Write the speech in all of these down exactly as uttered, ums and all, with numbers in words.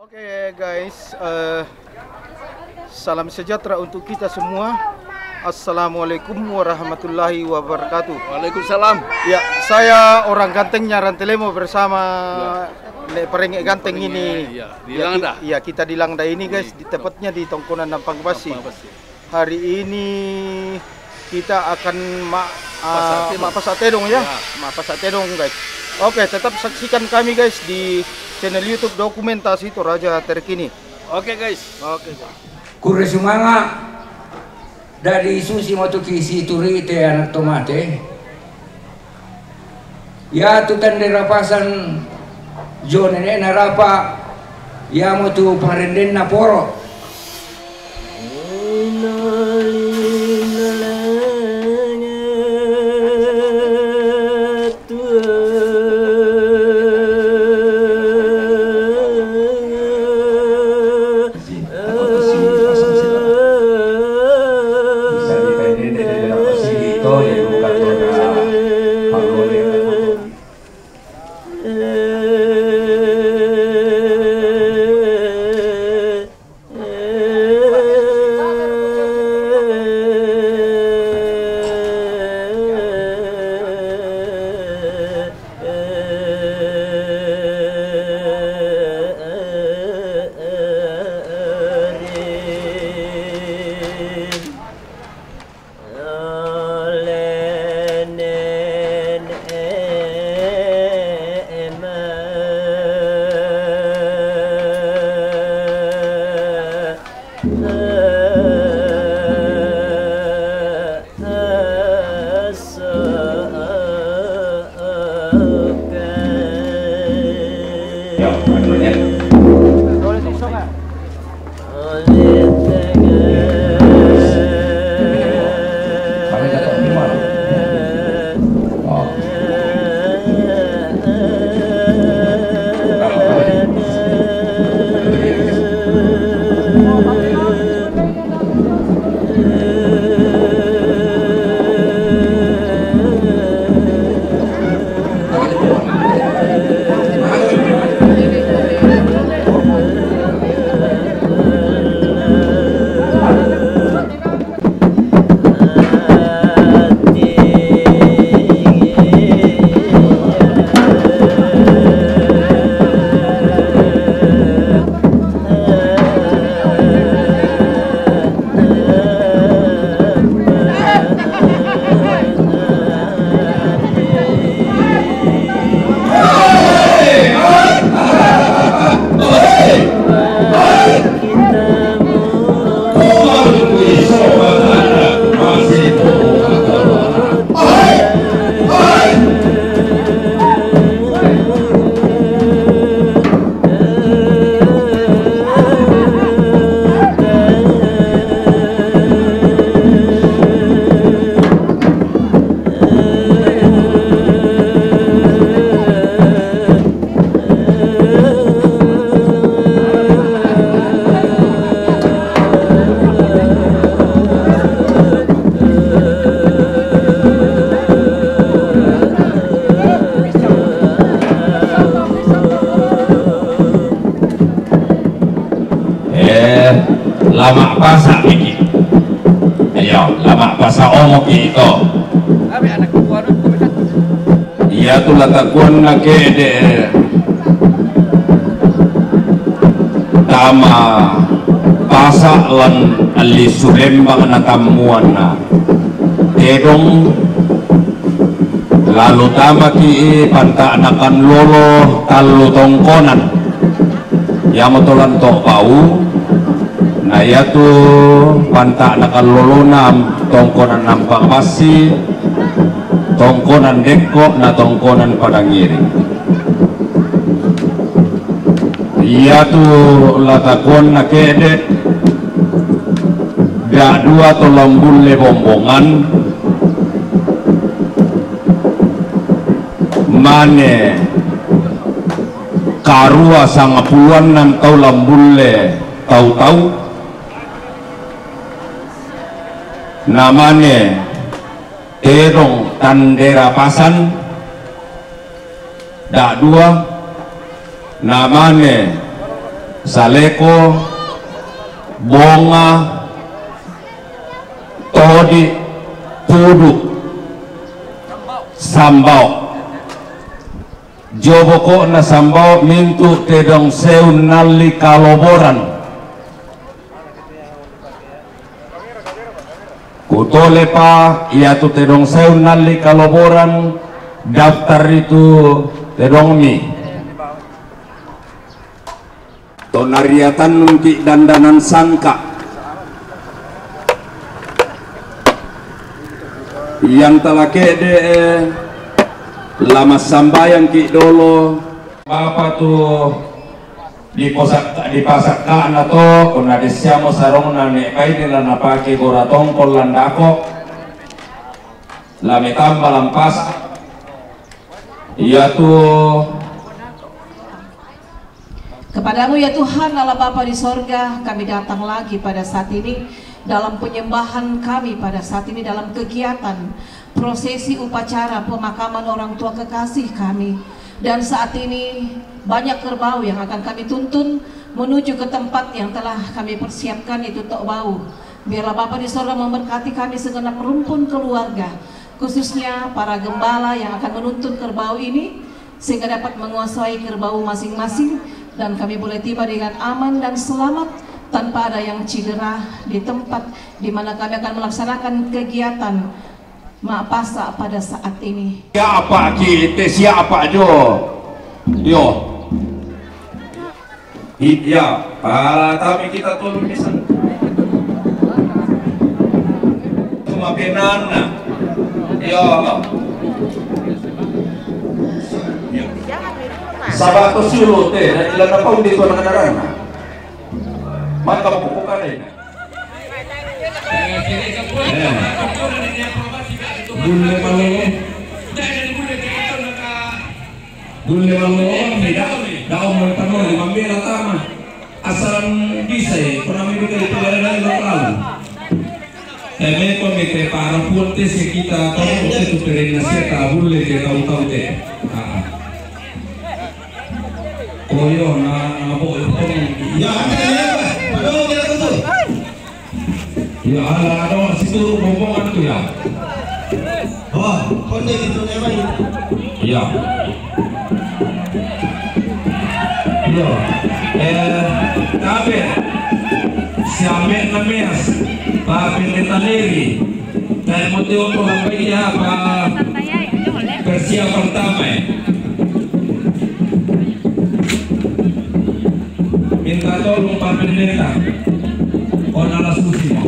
Oke guys, eh, salam sejahtera untuk kita semua. Assalamualaikum warahmatullahi wabarakatuh. Waalaikumsalam. Ya, saya orang gantengnya Rantelemo bersama Nek Perengek Ganteng ini. Ya, di Langda. Ya, kita di Langda ini guys, di tepatnya di Tongkonan Nampang Basi. Hari ini kita akan ma, ah, ma pasak tedong ya. Ya. Ma pasak tedong guys. Oke, tetap saksikan kami guys di channel YouTube Dokumentasi Toraja Terkini. Oke guys. Oke guys. Kure sumanga, dadi susi matuki si turite anak tomate. Yatu tande rapasan jo nene'na rapa, yamo tu parendenna poro. Eh, lama pasa miki. Iyo, lama pasa omo ki ito. Iya tu latakuan na kede. Tama pasa lan ali Sulembang na tammuan na tedong, lalu tama ki i panta'nakan lolo tallu tongkonan. Yamo to lan to bau, na yatu panta'nakan lolona tongkonan Nampang Basi, tongkonan Dekko, na tongkonan Padang Iri. Iyatu latakuan na kede, da'dua to lambulle bombongan, mane karua sangapuluannan tau lambulle tau-tau, namane tedong tandera pasan, da'dua, namane Saleko, Bonga, Todi, Pudu, Sambao. Jo boko'na Sambao mintu' tedong sewu nalli kaloboran. Kutolepa iatu tedong sewu nalli kaloboran daftar itu tedongmi. Tonariatannungki' dandanan sangka'. Yang tala ke'de'e la massambayangki' dolo. Bapa tu diposakka-, dipasakka'na to, punna dessiamo sarongna ne' baine la napake gora tongkol landako, la metamba lampasa. Iatu Kepadamu ya Tuhan Allah Bapa di sorga, kami datang lagi pada saat ini dalam penyembahan kami pada saat ini dalam kegiatan prosesi upacara pemakaman orang tua kekasih kami. Dan saat ini banyak kerbau yang akan kami tuntun menuju ke tempat yang telah kami persiapkan, itu Tok Bau. Biarlah Bapa di sorga memberkati kami segenap rumpun keluarga, khususnya para gembala yang akan menuntun kerbau ini, sehingga dapat menguasai kerbau masing-masing, dan kami boleh tiba dengan aman dan selamat tanpa ada yang cedera di tempat di mana kami akan melaksanakan kegiatan Ma'pasa pada saat ini. Ya, apa kita siapa jo? Yo. Iya, para tami kita tolong bisa. Cuma penanna. Ya Allah. Sabato sulu te, na ilana pau di tuan kadarana. Maka buku bukan ini. Bulle malolo. Bulle malolo, tidak, daun mentano, lima mela tama. Asal bisa ya, pernah minggu kali pilihan dari lokal. Tapi kok mite para pun tes kita tahu itu pernah saya tahu bulle dia tahu-tahu deh. Ah. Oh, iya, nah, nah, boh, itu. Ya, ada ya, Pak. Padahal kita tuh. Ya, ada, ada orang situ rombongan tuh ya. Oh, konde gitu ya, Pak. Iya. Iya. Eh, kabe. Siame nameas. Pak Pendeta Leri. Dai mo teo to lampai iya apa persiapan tama ya. Minta tolong Pak Pendeta. Ona la susi mo.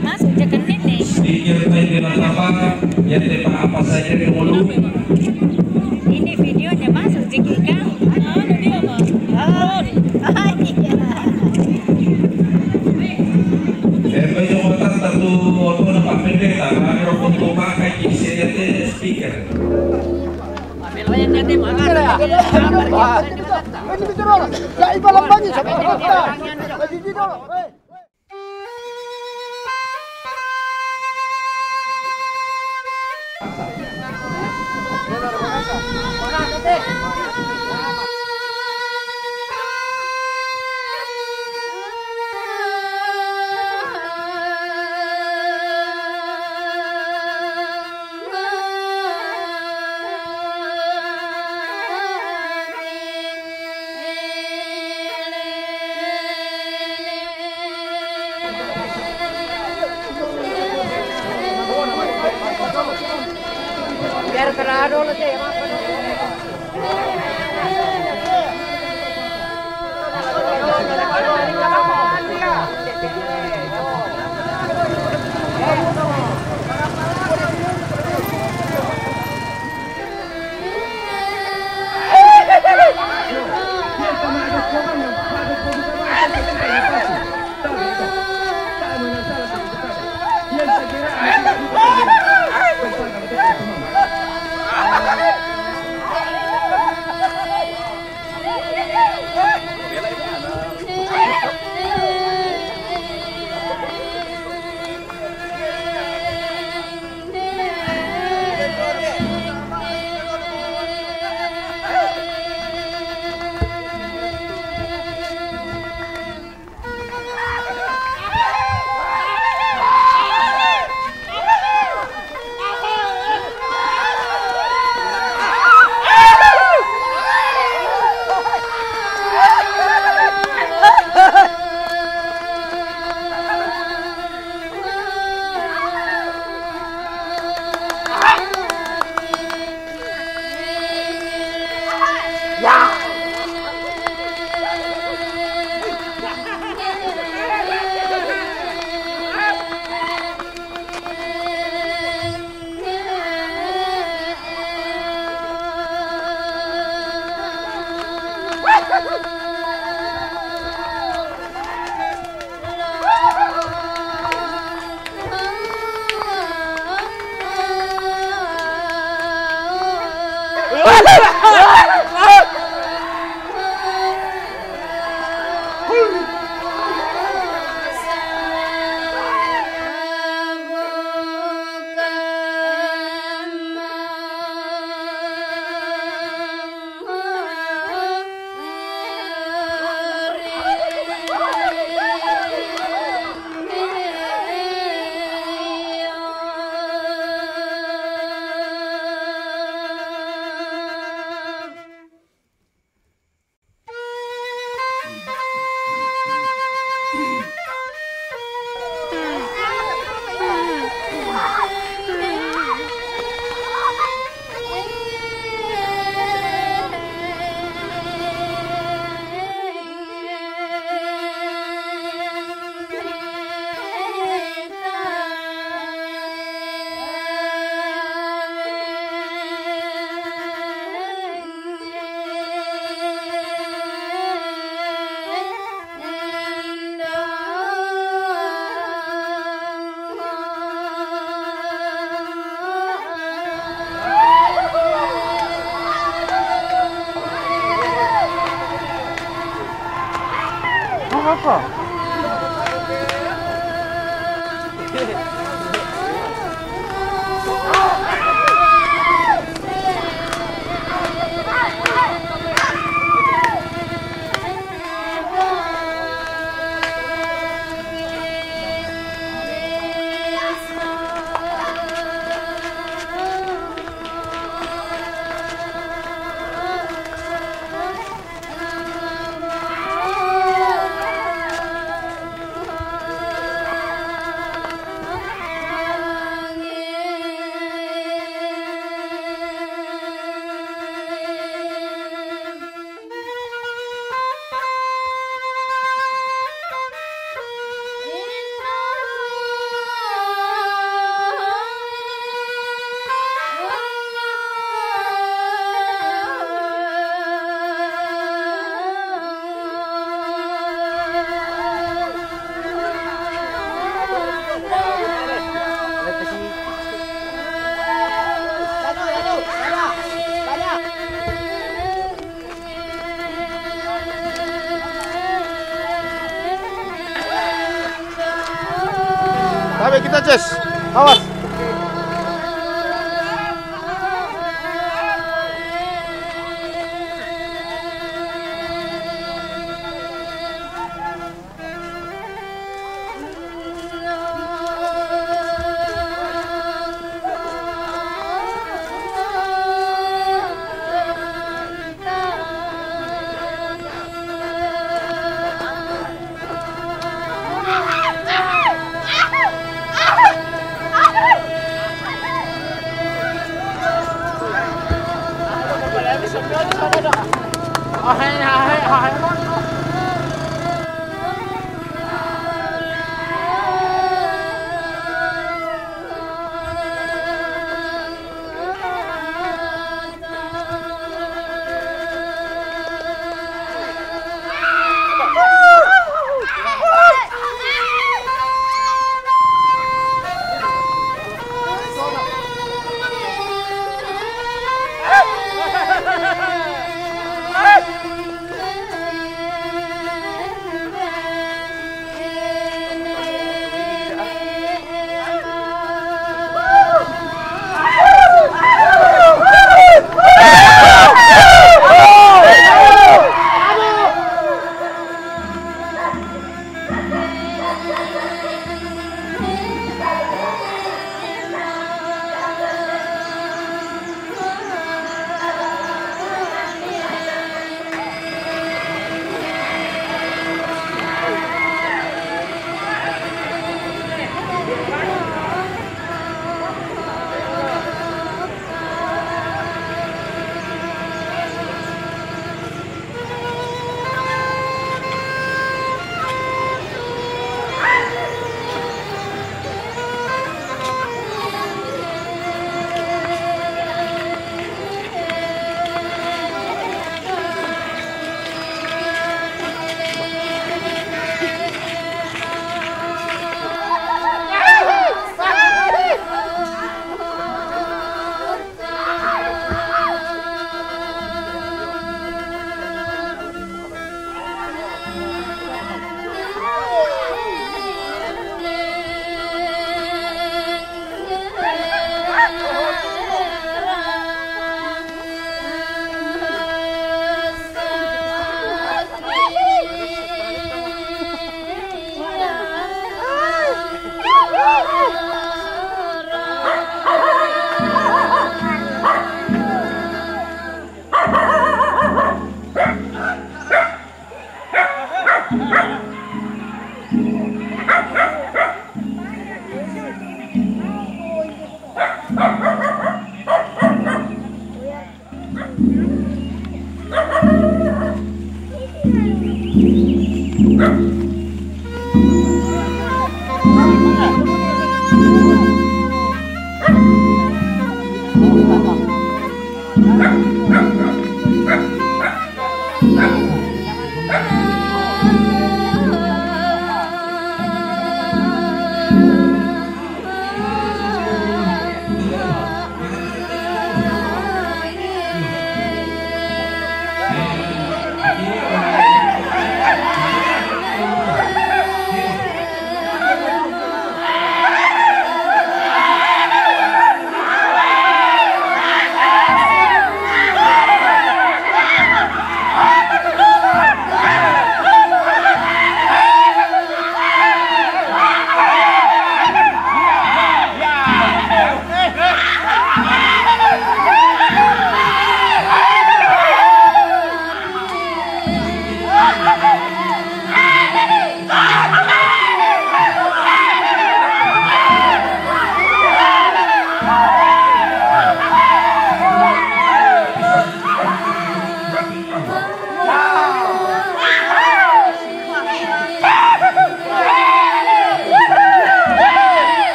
Masuk je kan ini. Speaker tai dela tapa, ya te pa apa saja di mulu. Ini videonya masuk je kan. Oh, iya. Eh, meglio tanto tu, tu la fa pendeta, ma ero con tu manca chi si è te speaker. Biar kena dulu deh. Tabe kita, Ces. Awas.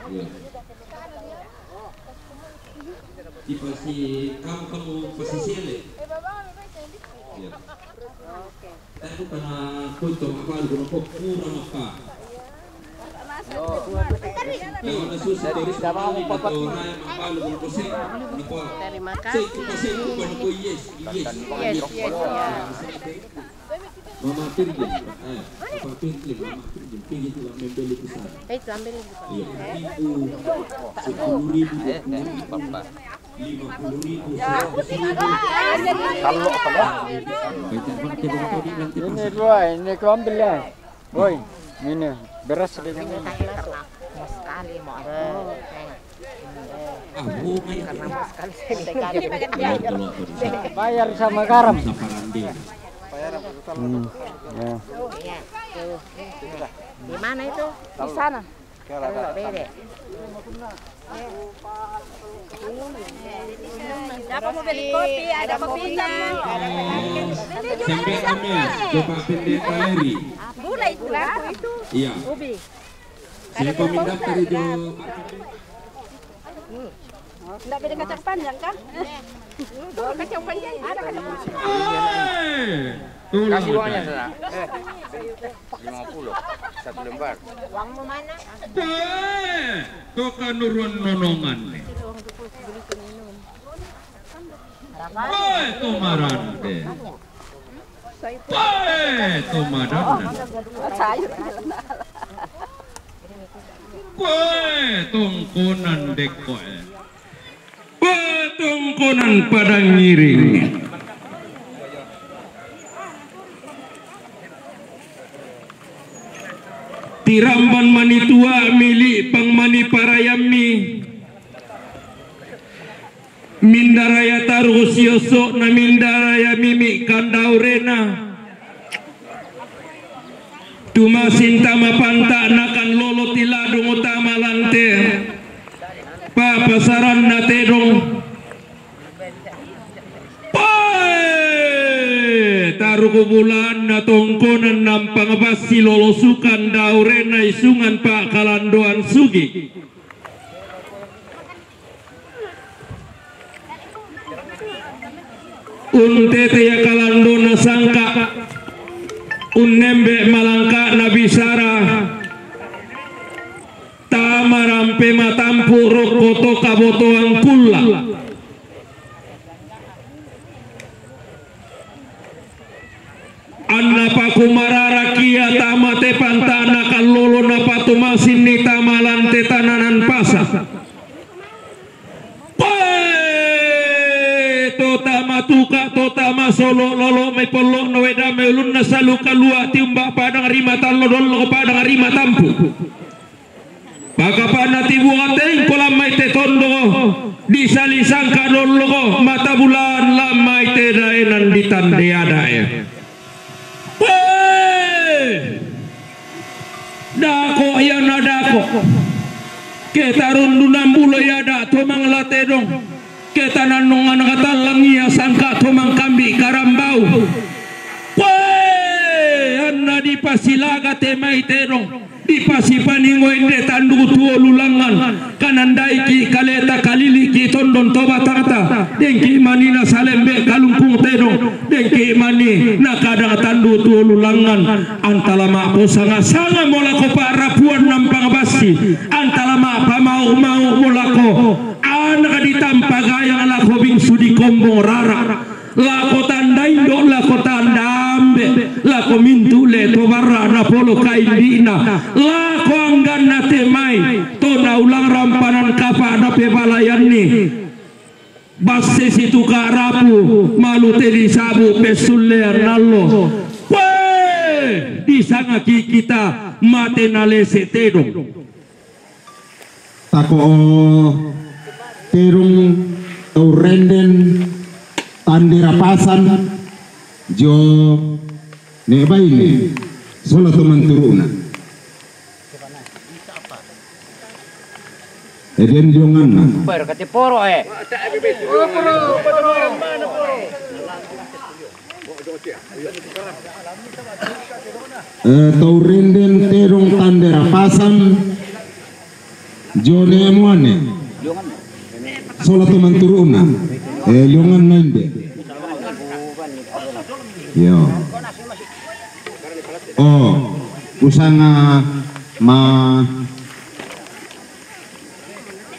Iya. Di pasi kamu, kamu pasi sele. Iya. Aku kana kuito mapalu kono pura maka. Terima kasih. Yes, yes, yes. Mama Pirgin, eh, Papa Pirgin, Mama Pirgin, Pirgin itu yang membeli di sana. Eh, itu ambil di sana. Iya, itu sepuluh ribu, dua puluh ribu, lima puluh ribu, seratus ribu. Kalau apa? Ini dua, ini kau ambil ya. Woi, ini beras sedikit. Ini tak masuk. Mau sekali, mau apa? Ah, bukan. Karena mau sekali, sekali. Bayar sama garam. Hmm, ya. Iya, tuh. Di mana itu? Di sana. Kalau beda. Siapa mau beli kopi? Ada kopinya. Sampai kami coba pendek galeri. Gula itu, itu. Iya. Ubi. Saya pemindah dari Jawa. Nggak beda kacang panjang, kah? Tuh, kacang panjang, ada kacang panjang. Eh, tuh. Kasih uangnya sana. Eh, lima puluh, satu lembar. Uangmu mana? Eh, tuh kan nurun nonongan nih. Koe to marante. Koe to madanna. Koe tongkonan de koe. Koe tongkonan padang ngiring. Tiramban mani tua'mi, li'pang mani parayammi. Mindaraya taru sioso'na, mindaraya mimi kandaurena. Tumasin tama panta'na kan lolo tiladung tama lante. Papasaranna tedong. Pae! Taruku bulanna tongkonan nampang bassi lolo sukan daurena isungan pa'kalandoan sugi. Untete ia kalandona sangka, unnembe malangka'na bisara, tama rampe matampu rokko to kabotoang kulla. Anna pakumararak ia tama te panta'na kallolo napatumasinni tama lante tananan pasa. Pae! To tama tuka, to tama solo, lolo mai pollo, no weda mai ulunna salu kalua, tiumba padang rima tallo, dollo padang rima tampu. Pakapana tibuang tengko lammai te tondo, disali sangka dolloko, mata bulan lammai te daenan ditandea dae. Weh! Dako ia na dako. Ke tarundu nambulo ia da to manglatedong. Ke tanannong anak tallang ia sangka to mangkambi karambau. Weh! Anna Dipasilaga te mai tedong, dipasipaningo ende tandu tuo lulangan, kanandaiki kaleta kaliliki tondon to batata, dengki mani na salembe kalungkung tedong, dengki mani na kadang tandu tuo lulangan, antala ma posanga-sanga molako parapuan nampang basi, antala ma pamau-mau molako, anak ditampa gayang lako bingsu di kombong rara. Lako tanda indo, lako tanda ambe, lako mintu le to barra na polo kaindina, lako anggan na te mai, to na ulang rampanan kapa na pebalayanni. Basse situka rapu, malu te disabu pesulle arnallo. Weh, disangaki kita mate na lese tedong. Tako o terung tau renden tandera pasan jo ne baine sola to manturuna. Eden jonganna. Bar kate poro e. Eh, tau renden tedong tandera pasan jone muane. Sola to manturuna. Eh, lionganna inde. Yo. Oh, usanga ma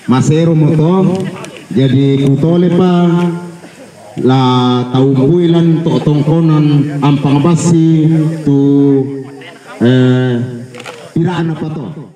masero moto. Jadi kutole pa la tau builan to tongkonan ampang basi tu eh pirana pato.